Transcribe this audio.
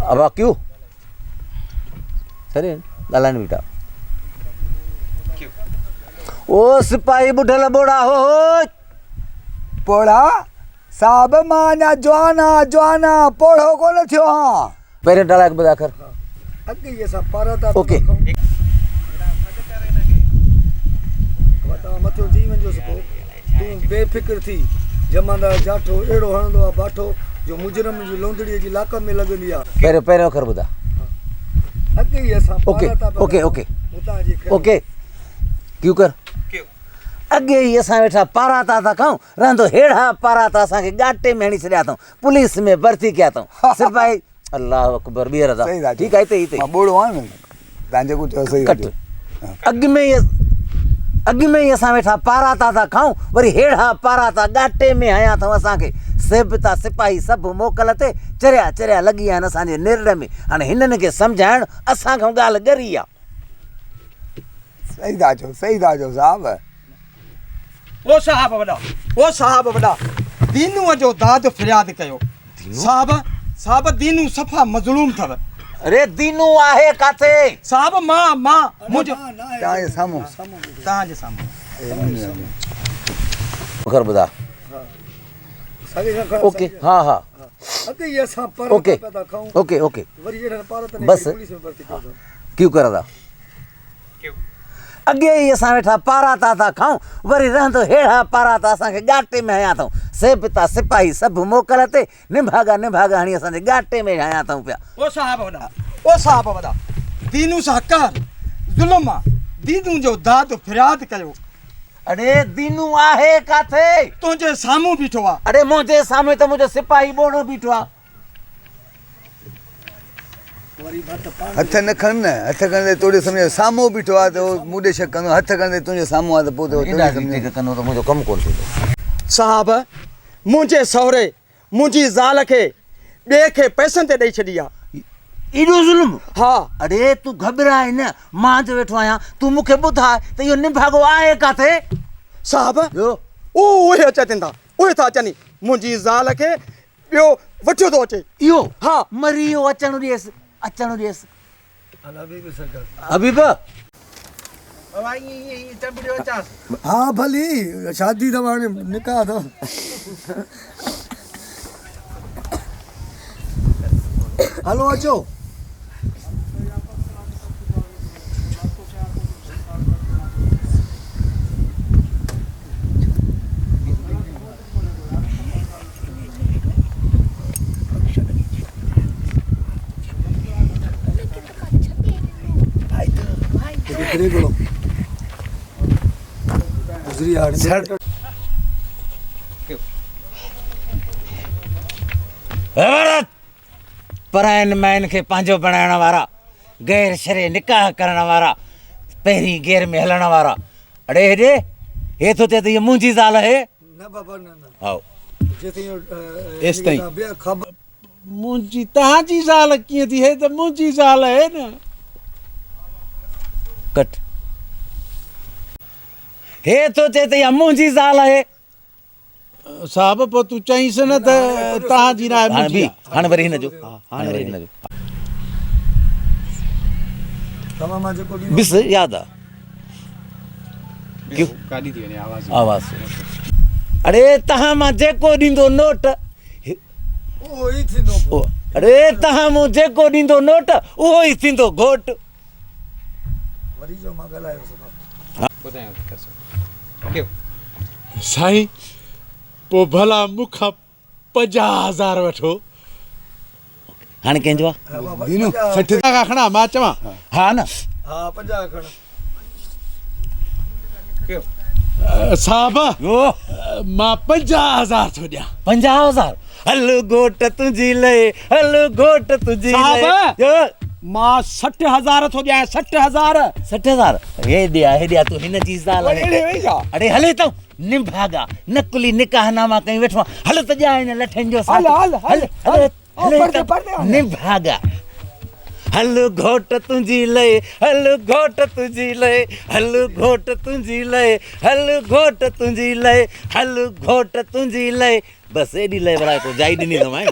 ابا ڪيو سري ڳالهائن بيٺا او سپاهي ٻڍل ٻوڙا هو هو پوڙها صاحب مان اڃا جوان آ جوان آ پوڙهو ڪونه ٿيو آهيان. پهريون ڊائلاگ ٻڌاء اکر. اڳ ئي اسان پاراتا اوڪي. توهان مٿيون چئي وڃجوس پوء تون بي فڪر ٿي جمعدار جاٺو اهڙو هڻندو آ باٺو جو مجرم جي لوندڙي جي لاڪ ۾ لڳندي آ. پهريون پهريون اکر ٻڌاء. اڳ ئي اسان اوڪي پاراتا پيا اوڪي کائون اوڪي اتان جي خير. اوڪي ڪيو ڪر. اڳي ئي اسان ويٺا پاراتا ٿا کائون رهندو ههڙا پاراتا اسان کي ڳاٽي ۾ هڻي ڇڏيا اٿئون پوليس ۾ ڀرتي ڪيا اٿئون سپاهي الله اڪبر ٻيهر ادا صحيح ٿا ٺيڪ آهي هتي هتي مان ٻوڙو آهيان نه تان جيڪو چئو صحيح ڪٽ اڳ ۾ ئي اڳ ۾ ئي اسان ويٺا پاراتا ٿا کائون وري ههڙا پاراتا ڳاٽي ۾ هنيا اٿئون اسان کي سيبتا سپاهي سڀ موڪل تي چريا چريا لڳي ويا آهن اسان جي نرڙ ۾ هاڻي هنن کي سمجهائڻ اسان کان ڳالهه ڳري آهي. صحيح ٿا چئو صحيح ٿا چئو صاحب. او صاحب وڏا او صاحب وڏا دينوء جو داد فرياد ڪيو صاحب صاحب دينو صفا مظلوم ٿو. اري دينو آهي ڪاٿي. صاحب مان مان منهنجو. تهان جي سامهون. تهان جي سامهون. خير ٻڌاء. اوڪي ها ها. اوڪي اوڪي اوڪي بس ڪيو ڪر ادا. اڳي ئي اسان ويٺا پاراتا ٿا کائون، وري رهندو ههڙا پاراتا اسان کي ڳاٽي ۾ هنيا اٿئون. سيبتا سپاهي سڀ موڪل تي، نڀاڳا نڀاڳا هڻي اسان جي ڳاٽي ۾ هنيا اٿئون پيا. او صاحب وڏا، او صاحب وڏا، دينو سان قهر، ظلم آ، دينو جو داد فرياد ڪيو. اڙي دينو آهي ڪاٿي؟ تنهنجي سامهون بيٺو آ. اڙي منهنجي سامهون ته منهنجو سپاهي ٻوڙو بيٺو آ. هٿ نه کڻ نه هٿ کڻندي توڙي سمجهه سامهون بيٺو آ ته مون ڏي شڪ ڪندو هٿ کڻندي تنهنجي سامهون آ ته پوء ته توڙي سمجهه ڪندو ته منهنجو ڪم ڪونه ٿيندو. صاحب منهنجي سهري منهنجي زال کي ٻئي کي پئسن تي ڏئي ڇڏي آ. ايڏو ظلم؟ ها. اڙي تون گهٻراء نه مان جو ويٺو آهيان تون مون کي ٻڌاء ته اهو نڀاڳو آهي ڪاٿي؟ صاحب اهي اچن ٿا اهي ٿا اچن منهنجي زال کي ٻيو وٺيو ٿو اچي. اهو؟ ها. مري ويو اچڻ ڏيس، اچڻ ڏيس. حبيب. بابا ائين ائين ائين چنبڙيو اچانس. ها ڀلي شادي اٿو هاڻي نڪاح اٿو. هلو اچو. پراين ماين کي پنهنجو بڻائڻ وارا، غير شرعي نڪاح ڪرڻ وارا، پهرين گير ۾ هلڻ وارا. اڙي هيڏي، هي ٿو چئي ته هيء منهنجي زال آهي. نه بابا نه نه. هائو. جيستائين ايستائين. منهنجي توهان جي زال ڪيئن ٿي؟ هي ته منهنجي زال آهي نه. ڪٽ. هي ٿو چئي ته اها منهنجي زال آهي. صاحب پوء تون چئينس نه ته توهان جي ناهي منهنجي آهي. هاڻي وري هن جو. هاڻي وري هن جو. بس ياد آ. ڪاڏي ٿي وڃي آواز آواز اڙي تهان مان جيڪو ڏيندو نوٽ اهو ئي ٿيندو اڙي تهان مون جيڪو ڏيندو نوٽ اهو ئي ٿيندو گهوٽ وري جو مان ڳالهايو ٻڌايو ڪيو سائين پوء ڀلا مون کان 50,000 وٺو. هاڻي ڪنهن جو آ؟ دينو 60 کان کڻان مان چوان. ها نه. ها 50 کڻ. صاحب مان 50,000 ٿو ڏيان. 50,000 هل گهوٽ تنهنجي لئي هل گهوٽ تنهنجي لئي. صاحب مان 60,000 ٿو ڏيان 60,000. 60,000 هيڏي آ هيڏي آ تون هن جي زال آهين. اڙي هلي تون. نڀاڳا نقلي نڪاح ناما ڪئي ويٺو آن هل ته ڄا هن لٺين جو ساٿ هل هل هل هل هل نڀاڳا هل گهوٽ تنهنجي لئي هل گهوٽ تنهنجي لئي هل گهوٽ تنهنجي لئي هل گهوٽ تنهنجي لئي هل گهوٽ تنهنجي لئي بس ايڏي لئي ورائي تو جائي ڏني اٿم آئي.